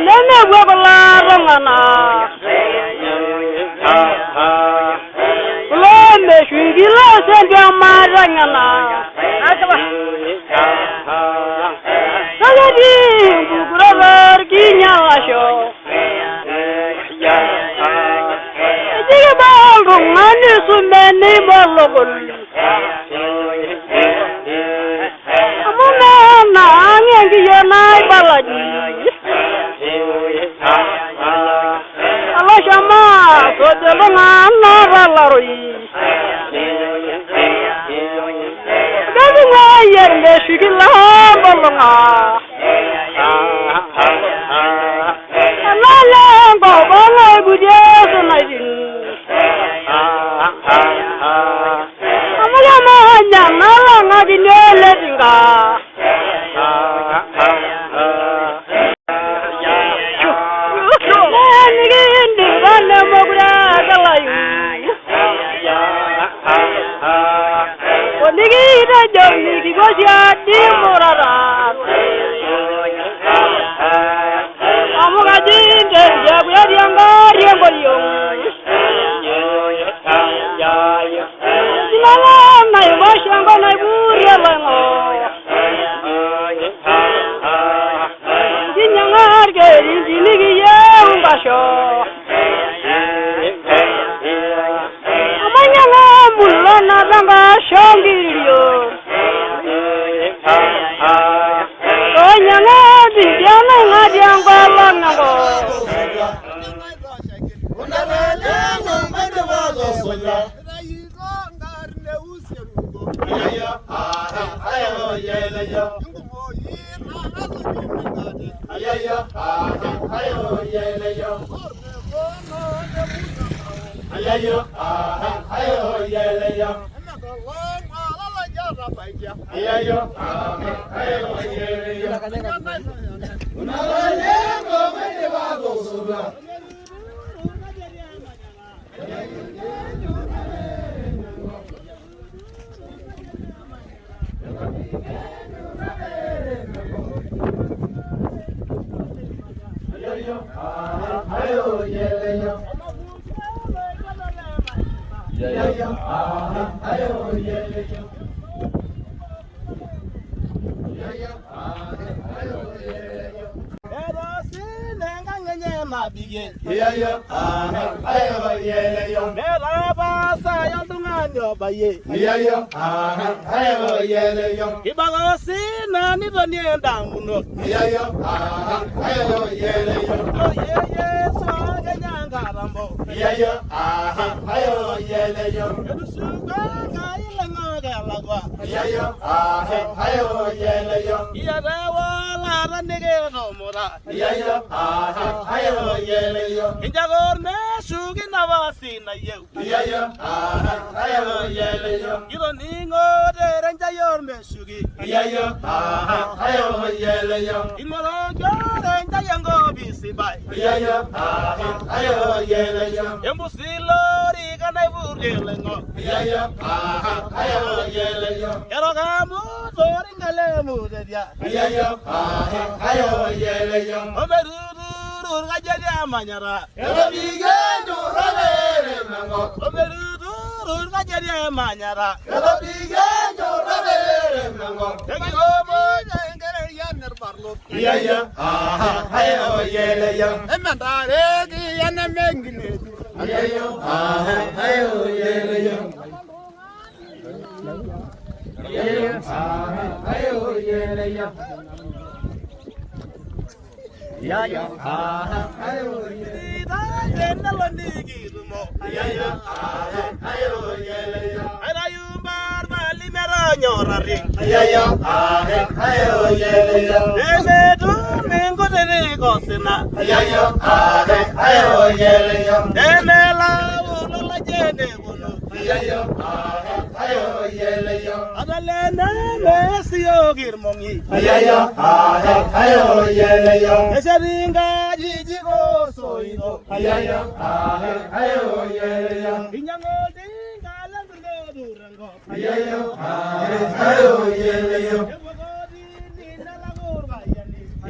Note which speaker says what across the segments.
Speaker 1: Nemepuo kulo tung'anak. Kulo meshuki loosendia mateng'ena. Kake etii nkukurot orkinyalasho. Eji kiba oltung'ani sume neibologol. Amu menaang' enkiyio naibalaji. Oloshomo asuj iltung'anak tolaroi. Ketung'uayie irmeshuki lompulung'a. Enalo enkop oloiputie sunaitin. Amu kemanya nalang'akini oletinga. Nikindipa nemokure egilayu. Onikitejo mikipuo siadi murata. Amu kaji ntejaku etii engarri enkoriong'. Esilala naiposha enkop naipurie oloing'ok. Nkinyang'a irkeri nikiyieu nkasho. Amanyang'a embulo natangasho nkiririo. Onyang'a bidia naing'atie enkolong' enkop.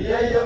Speaker 2: Yeah.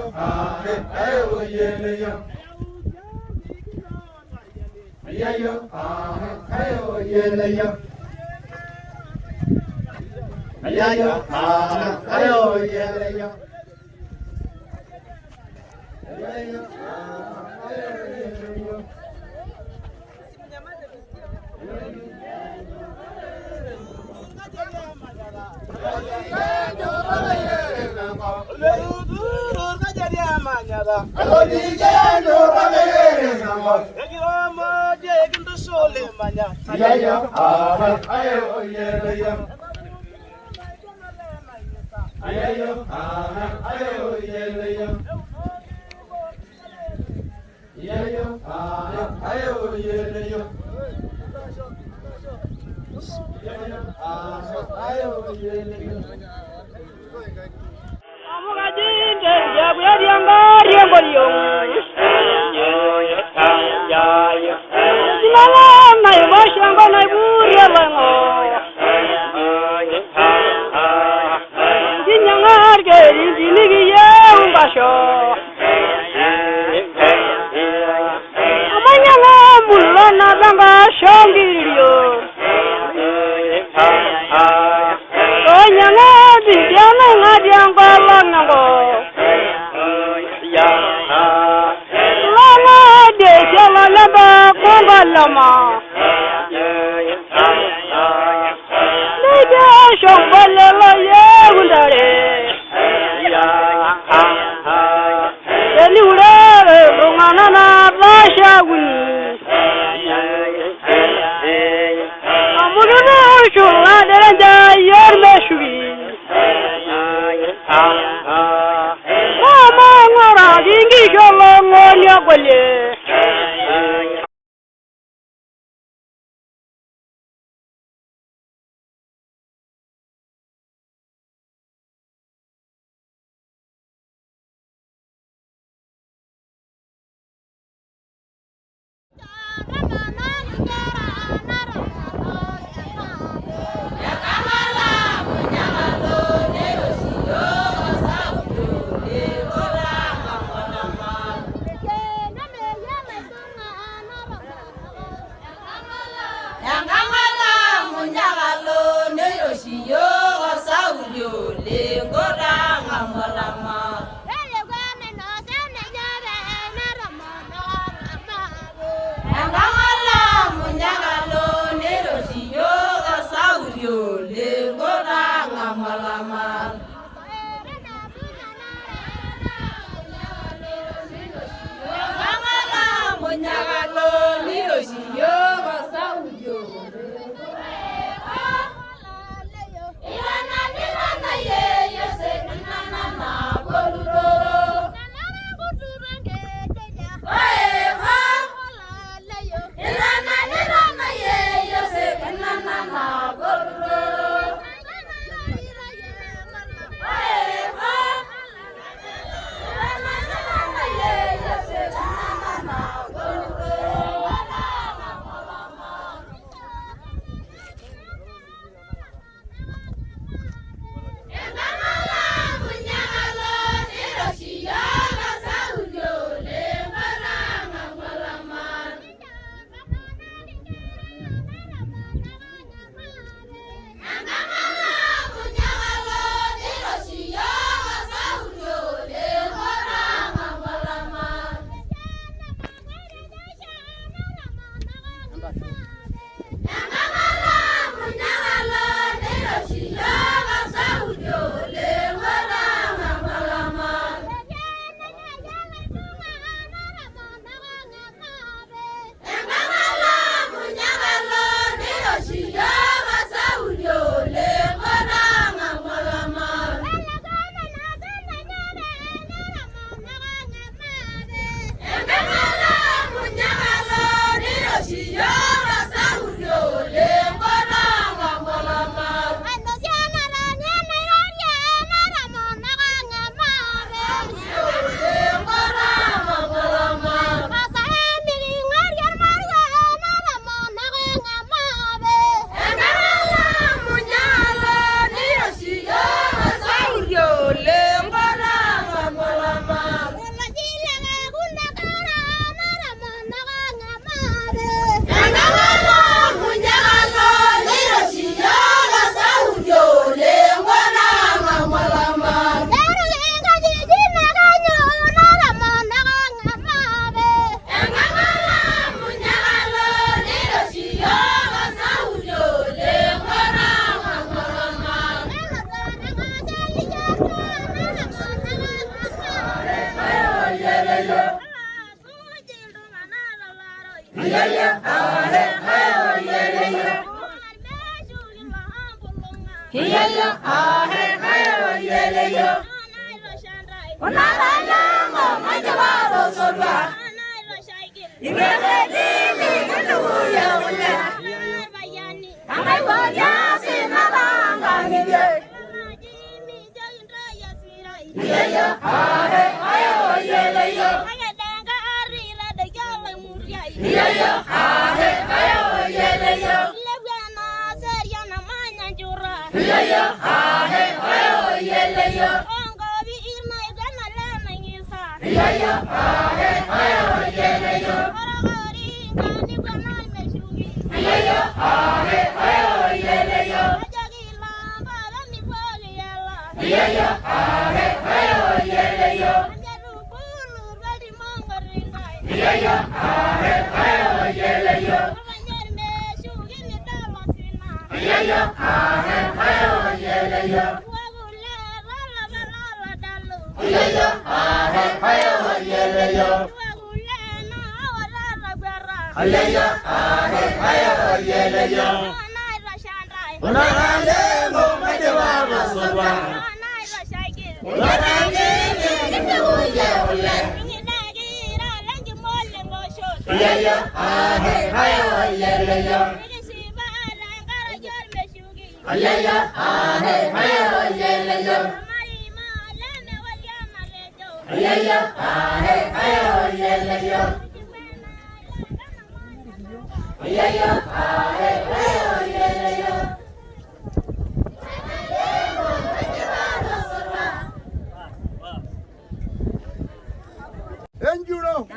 Speaker 2: Enjuro.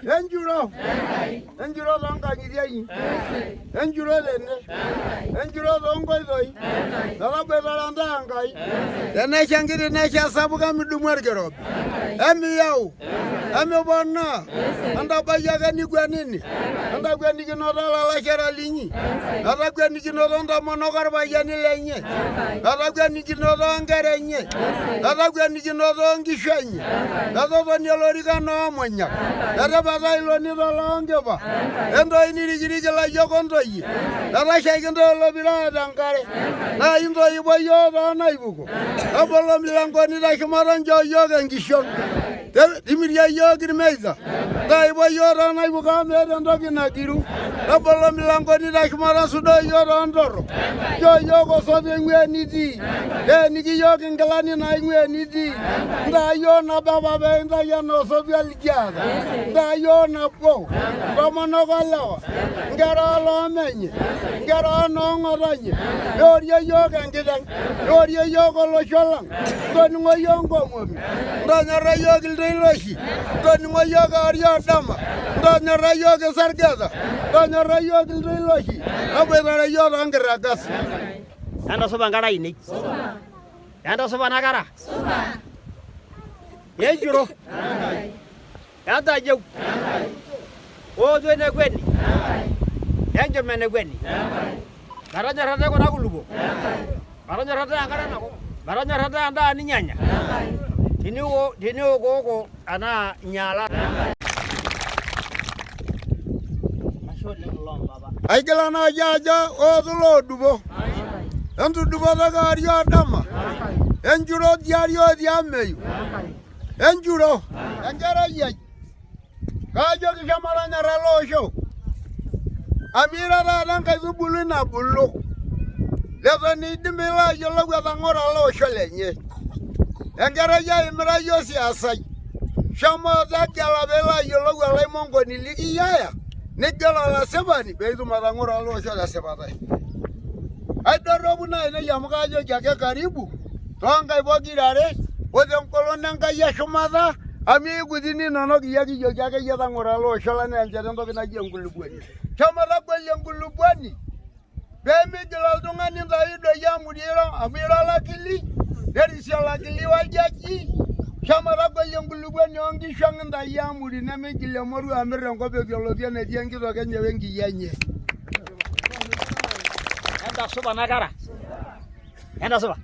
Speaker 2: Enjuro. Enjuro toonkang'itie inyi. Enjuro tene. Enjuro toonkoitoi. Metaboitare ntae Enkai. Tenesha enkiti nesha sapuk emidumu orkirobi. Emiyau. Emiponaa. Entabai ake nikwenini. Entakwenikinoto olalashera linyi. Etakuenikinoto ntomonok orpayiani lenye. Etakuenikinoto onkera enye. Etakuenikinoto onkishu enye. Etotonie ilorikan oomunyak. Etipata ilonito loonkipa. Entoi nirikiriki ilayiok ontoyie. Etashaiki ntae olopiro oota enkare. Naa intoipo iyiook toonaipuko. Tabolo milangoni teshumata nchoo iyiook enkishon. Timirie iyiook irmeita. Ntoipo iyiook toonaipuko amu meeta entoki nagiru. Tabolo milangoni teshumata sudoo iyiook toontorrok. Nchoo iyiook osotua eing'ua enitii. Teeniki iyiook inkilani naing'ua enitii. Ntaa iyiook nabo apa pee intayu enaa osotua likiata. Ntaa iyiook nabo, ntomonok olewa, nkera oloomenye, nkera onoong'otonye. Noorie iyiook enkiteng', noorie iyiook olosho lang', ntoning'o iyiook nkomomi, ntonyorra iyiook iltoiloshi, ntoning'o iyiook kewarie o dama, ntonyorra iyiook isargeta, ntonyorra iyiook iltoiloshi, taboitare iyiook toonkirragas.
Speaker 1: Entasupa nkera ainei. Entasupa nakara. Enjuro. Entajeu. Ootu enekweni. Enchom enekweni. Metonyorrata kuna kulupuok. Metonyorrata enkare enakop. Metonyorrata endaa ninyanya. Tiniokuoko anaa inyaala.
Speaker 2: Aigila naaji ajo ootu loodupo. Entudupoto kewarie o dama. Enjuro tiari otii ameyu. Enjuro enkerai ai. Kaajoki shomo tonyora ele osho. Amu ira taata enkaitubului nabulu. Leton eidim ilo ayiolou atang'oro ele osho lenye. Enkerai ai imira iyie osiasai. Shomo tegela pee ilo ayiolou olaimonkoni likiyiaya nigel olasipani pee itum atang'oro ele osho tesipata. Aidorropu naaji amu kaajoki ake karibu toonkaik pokira are o tengolon Enkai eshumata amu ikutini inonok iyie kijoki akeyie tang'oro ele osho lang naa enchata entoki naji enkulupuoni. Shomo tagolie enkulupuoni pee migil oltung'ani ntayu doi amu iro amu ira olakili nerisio olakili oljaji. Shomo tagolie enkulupuoni oonkishu ang ntayu amuri nemigil emorua amir enkop eitu elotu enetii enkitok enye wenkiyia enye.
Speaker 1: Entasupa nakara. Entasupa.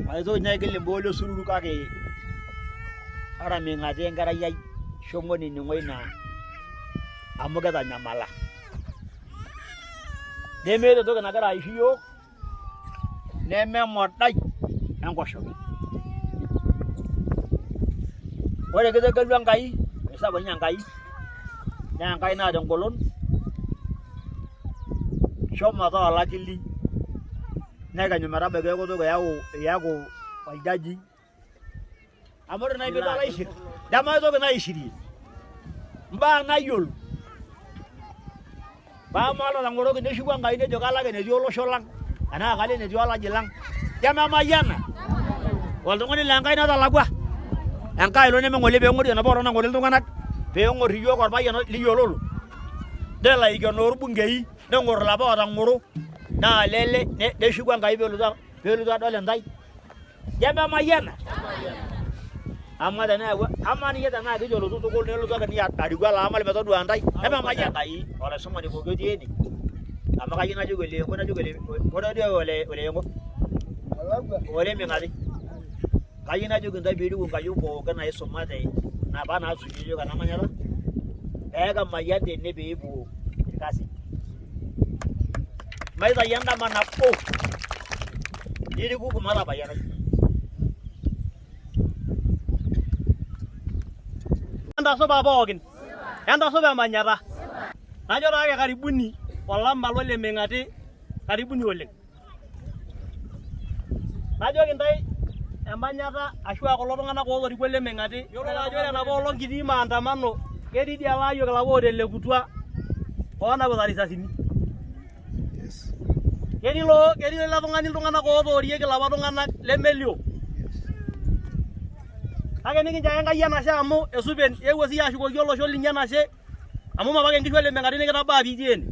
Speaker 1: Maitoki ninye aigil embooli osururu kake ara ming'atie enkerai ai.
Speaker 3: Shomo nining'o ina amu kitanyamala. Nemeeta entoki nagira aisho iyiook neme emodai enkoshoke. Ore kitegelua Enkai, aisapuk ninye Enkai, naa Enkai naata engolon, shomo taa olakili nekenyu metabaiki enkutuk iyaku oljaji amu ore naaji piilo aishir nemaitoki toki naishirie mbaa nayiolo paa maata otang'oroki neshuku Enkai nejo kalak enetii olosho lang enaa kalo enetii olaji lang kememayiana oltung'ani le Enkai natalakua Enkai ilo neme ng'ole peeng'ori enapa olong nang'ori iltung'anak peeng'or iyiook orpayian liyiololo nelo aikenoo irbungei neng'or ilapa ootang'oro naa lele neshuku Enkai peelotu adol intae. Kememayiana? Amaa teneyawua, amaa ninye tenaa keji olotu tukul nelotu ake ninye ariku ele ama metodua intae, ememayiana? Enkai olaisumani pooki otii ene amu kayieu najoki ole Yenko najoki ole ore dii ole ole Yenko ole Ming'ati kayieu najoki intae piiriku nkayiok pookin naisumate napa naasuj iyiook ena manyata pee kimayian tene peepuo irkasin. Maitayu endama nabo nirikuku matapayianai.
Speaker 4: Entasupa pookin. Entasupa emanyata. Najo taake karibuni olama lo le Ming'ati, karibuni oleng. Najoki intae emanyata ashu aa kulo tung'anak ootorikuo le Ming'ati, yiolo ajo ore enapa olong kitii maandamano ketii idia ayiok lapa ootelekutua oonapita risasini. Ketii loo ketii ele tung'ani iltung'anak ootoorieki lapa tung'anak lemelio. Kake nikincho ake Enkai enashe amu esupen eewuo siyie ashukoki olosho linyi enashe amu mmee apake nkishu e Lemeng'ati nikitabaa piitii ene.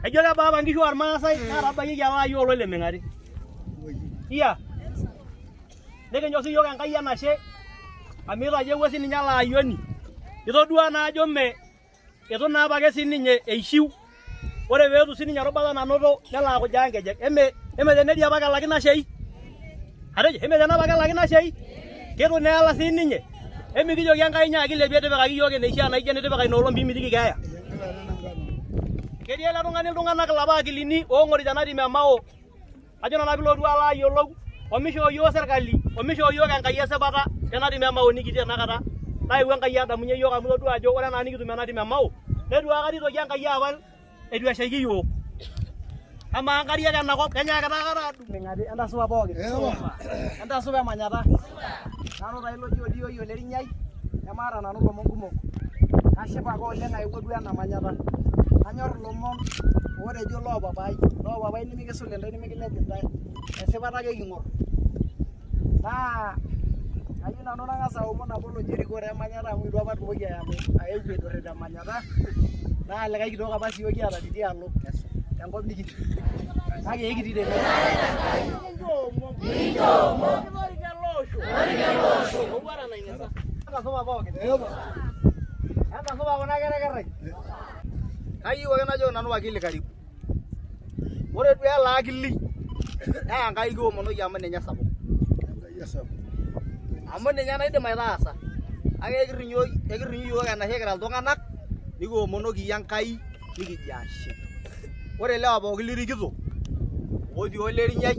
Speaker 4: Ejo kebaa apa nkishu ormaasai naatabayieki ele ayioo olo Lemeng'ati. Iya. Nikincho sii iyiook Enkai enashe amu itayiewua sii ninye ele ayioni. Itodua naa ajo mme eitu naa apake sii ninye eishiu. Ore pee etum sii ninye erubata nanoto nelo akujaa nkejek. Eme eme tenetii apake elaki ina shei? Atejo eme tenaa apake elaki ina shei? Keitu naa ela sii ninye. Emikijoki Enkai nyaaki ilepie tipikaki iyiook eneishiaa naijo enitipika ina olong piimitiki keeya. Ketii ele tung'ani iltung'anak lapa akilini oong'orito ena tim e Mao. Ajo nanu pilotu alo ayiolou omishoo iyiook serkali omishoo iyiook Enkai esipata tena tim e Mao nikitii tenakata naewuo Enkai adamunye iyiook amu itodua ajo ore enaa nikitum ena tim e Mao neitu aikata itoki Enkai apal eitu eshaiki iyiook. Amaa nkariak enakop kenyaakita aikata aadung?
Speaker 5: Ming'ati entasupa pookin. Entasupa emanyata. Nanu taa ilo oji Olioi Olerinyai nemaata nanu ilomon kumok. Kashipa ake oleng aewuo duo ena manyata. Kanyor ilomon ootejo loo papai, loo papai nimikisul intae nimikilej intae. Esipata ake king'or. Naa kayieu nanu nang'as aomon nabo oloji erikore emanyata amu eitu apa atumoki aeu aidurrita emanyata naa likae kitok apa sii iyiook kiata tidialo tenkop nikitii. Kake ekitii tene.
Speaker 4: Entasupa pookin. Entasupa kuna kerekerai.
Speaker 2: Kayieu ake najoki nanu wakili karibu. Ore duo ele akili naa Enkai kiomonoki amu ninye sapuk. Amu ninye naidim aitaasa. Kake ekirrinyu iyiook enashe kira iltung'anak nikiomonoki iyie Enkai nikijo ashe. Ore ilewa pookin lirikito otii olerinyai,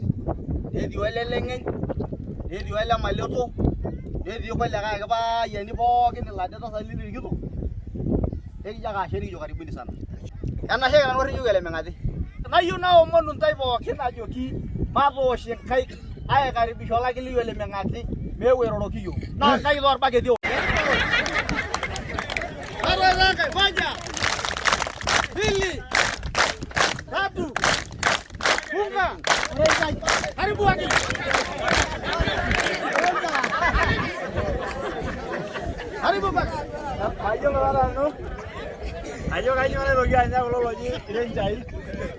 Speaker 2: netii oleleng'eny, netii ole Maleto, netii kulikae ake payiani pookin ilade tasati lirikito ekijo ake ashe nikijo karibuni sana. Enashe kira nanu ole Ming'ati. Nayieu naomonu intae pookin ajoki matoosh inkaik aikaribisha olakili ole Ming'ati meeu airoroki iyiook. Naa inkaik torbaketi. Moja, mbili, tatu, funga. Karibu wakili. Karibu basi.
Speaker 5: Mayiolo taa nanu ajo kainyoo naitoki anya kulo looji irenchai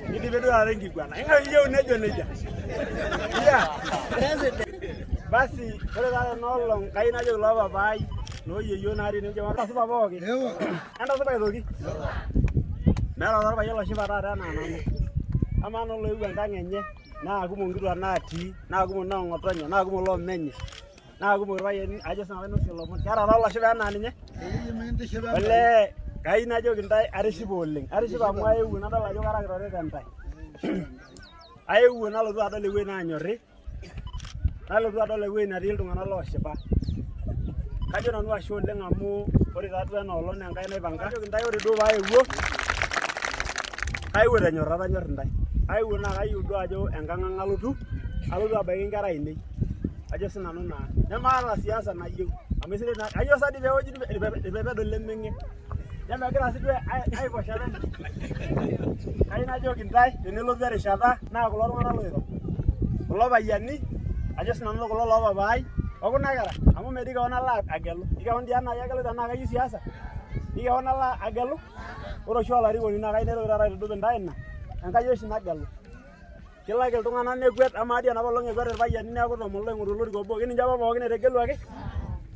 Speaker 5: nidipe duo taata enkiguana. Ing'ae oyieu nejo nejia? Yeah. Basi ore taata ena olong kayieu najoki loo papai noo yieyio natii ninche entasupa pookin. Entasupa aitoki. Meeta taa orpayian loshipa taata enaa nanu. Amaa naa oloewuo enkang enye naa kumok nkituak natii naa kumok noong'otonye naa kumok loomenye.
Speaker 4: Naa kumok irpayiani ajo sinanu ainosie ilomon. Keeta taa olashipa enaa ninye. Olee kayieu najoki intae atishipe oleng. Atishipe amu aewuo nadol ajo kara kirorita intae. Aewuo nalotu adol ewueji naanyorri, nalotu adol ewueji natii iltung'anak looshipa. Kajo nanu ashe oleng amu ore taa duo ena olong naa Enkai naipanga. Kajoki intae ore duo paewuo, kaewuo tenyorrata anyorr intae. Aewuo naa kayieu duo ajo enkang ang alotu, alotu abaiki inkera ainei. Ajo sinanu naa. Nemaata siasa nayieu. Amu esidai naa kayieu sa dii peoji irpepedo lemeng'e. Nemegira sii duo aiposha penyo. Kayieu najoki intae tenelotu erishata naa kulo tung'anak loiro. Kulo payiani ajo sinanu kulo loo papaai o kuna kera amu metii kewon nalo agelu. Etii kewon dii naaji agelu tenaa kayieu siasa. Etii kewon nalo agelu. Ore oshi olarikoni naa kayieu naitoki taata aitudup intae ina. Enkai oshi nagelu. Kilaki iltung'anak nekwet, amaa dii enapa olong ekwet irpayiani neeku tomon loing'oru olorika obo, keninche apa pookin etegeluaki?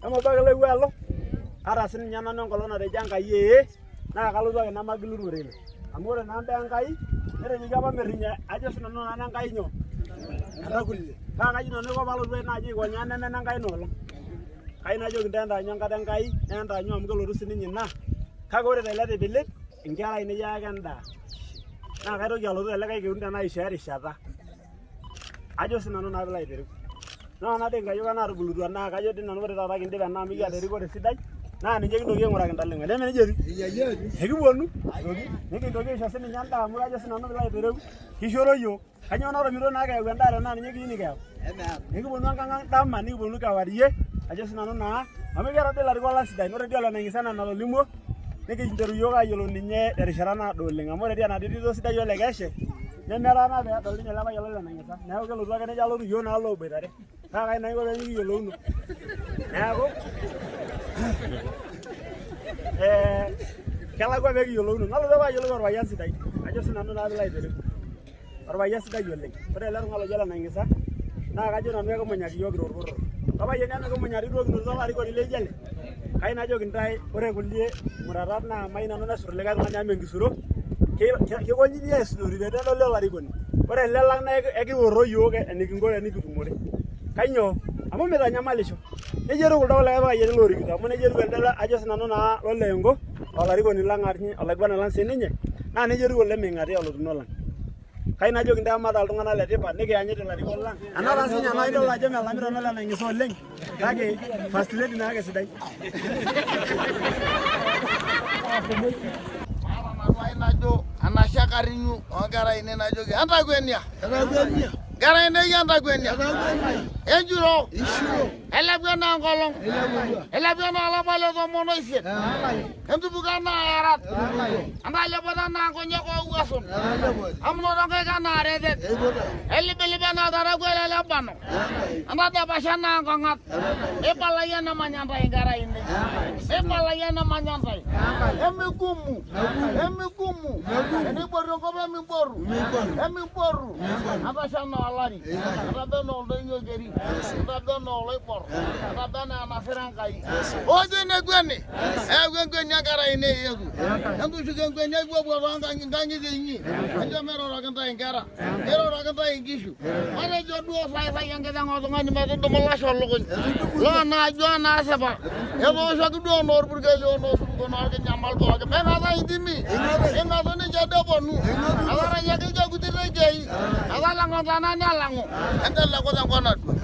Speaker 4: Amu obo ake loewuo alo. Ata sininye nanu enkolong natejo Enkai ee, naa kalotu ake nemagilu ororei. Amu ore naa imbaa Enkai, netejoki apa merriny ajo sinanu naa Enkai nyoo? Entakulile. Paa kaji nanu aiko paalotu naaji aikonyaa neme Enenkai ina olong. Kayieu najoki intae entaanyu enkata Enkai, naa entaanyu amu kelotu sininye ina, kake ore tele tipilip, inkera ainei ayaki endaa. Naa kaitoki alotu telikae kekun tenaa aishoo erishata. Ajo sinanu naa piilo aitereu. Naa ena dii nkayiok ang naatubulutua naa kajo dii nanu ore taata kindip ena amu ekiata erikore sidai naa ninche kintoki aing'uraki intaleng'o. Neme nejia etiu? Ekiponu nikintoki aisho sininye endaa amu kajo sinanu piilo aitereu kishoro iyiook. Kainyoo natomituo naa keyau endaa tenaa ninye kiyieu nikiyau? Nikiponu enkang ang dama nikiponu kewarie ajo sinanu naa amu ekiata dii ilarikok lang sidain. Ore dii ole Naing'isa enaa enatolimuo nikinteru iyiook ayiolou ninye terishata naado oleng amu ore dii ena tito sidai ole Keshe nemetaana pee edol ninye ele payian le Naing'isa. Neeku kelotu ake nejo alotu iyiook naa looboitare. Naa kai naa kinko pee mikiyiolouno. Neeku kelakua pee kiyiolouno. Nalotu apa ayiolou orpayian sidai ajo sinanu naa piilo aitereu. Orpayian sidai oleng. Ore ele tung'ani loji ole Naing'isa naa kajo nanu ekimunyaki iyiook kira orporor. Orpayian emikimunyari duo kinotito olarikoni laijo ele. Kayieu najoki intae ore kulie muratat naa mayieu nanu nesur likae tung'ani amu enkisuro kikonji dii aisudori pee edoli olarikoni. Ore ele lang naa ekiworro iyiook enikinko tenikitumore. Kainyoo? Amu mitanyamalisho. Nejia etiu kuldo kulikae payiani loorikito amu nejia etiu elde ajo sinanu naa loleengo olarikoni lang olaiguanani lang sininye naa nejia etiu ole Ming'ati olotuno lang. Kayieu najoki intae mataa iltung'anak le tipat nikiyanyit ilarikok lang. Ena taa sinye naa idol ajo melamita ena ole Naing'isa oleng kake first lady naake sidai.
Speaker 2: Maata nanu ai najo enashe karinyu oonkera ainei najoki entakwenia. Nkera ainei entakwenia. Enjuro. Eilepua enaa enkolong. Eilepua enaa olapa le tomon oisiet. Entupuko enaa erat. Entalepoto enaa nkonyek oowuasun. Amunoto nkaik enaa retet. Elibilibi enaa iltarakua le Lebanon. Entadapasha enaa nkong'at. Meibalayu enemanya ntae inkera ainei. Meibalayu enemanya ntae. Emigumu. Emigumu. Teneiboru enkop emiboru. Emiboru. Etasha enaa olari. Etaba enaa oldoinyio keri. Etaba enaa oloibor. Etaba enaa enasira Enkai. Ojo ine kweni. Eyau enkweni enkera ainei Yesu. Entushuko enkweni aipuopua too nkang'itie inyi. Encho meiroroki intae inkera. Neiroroki intae inkishu. Matejo duo saisai enkiteng oltung'ani metudumu ilasho lukuny. Loo naajo naasipa. Etooshoki duo noo orpurkeli o noo osupuko noo orkinyamal pooki. Meing'atai intimi. Eing'atu ninche ade eponu. Etaranyaki ilchekuti irekiei. Etalang'a ntana nelang'u. Enteleku tenkop nadua.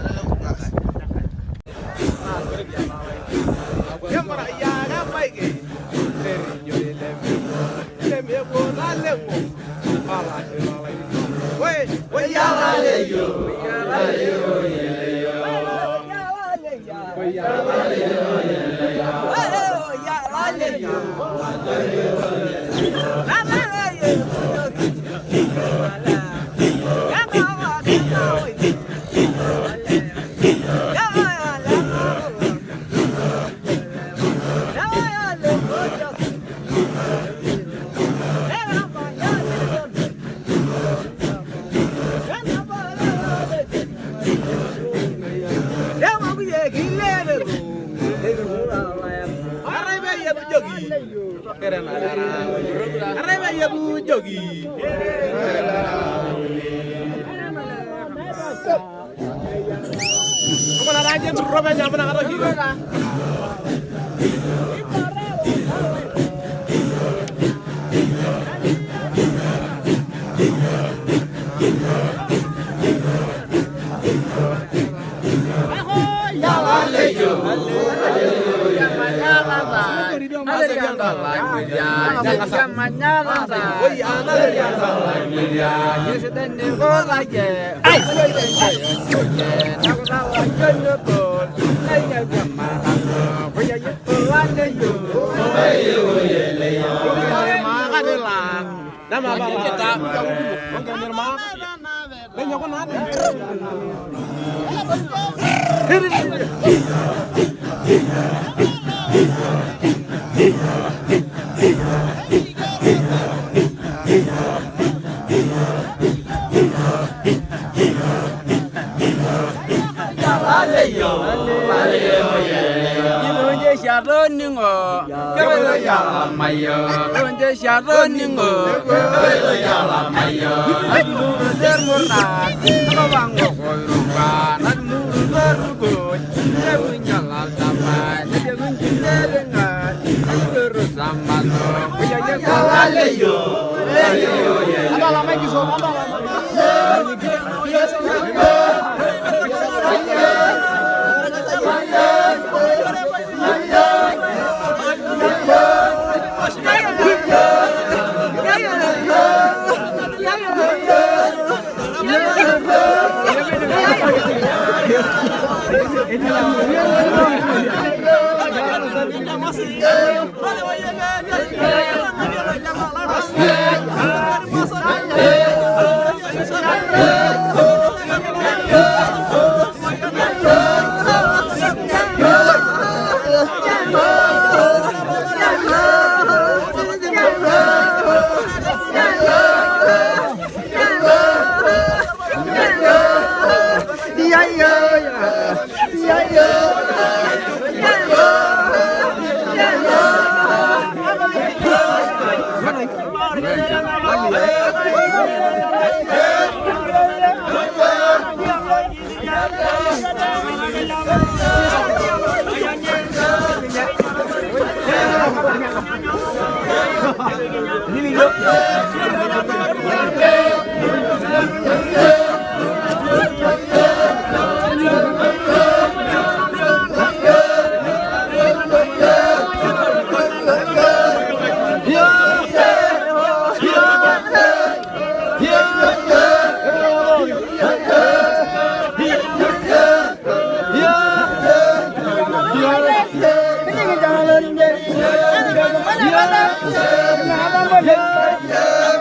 Speaker 2: Yeah.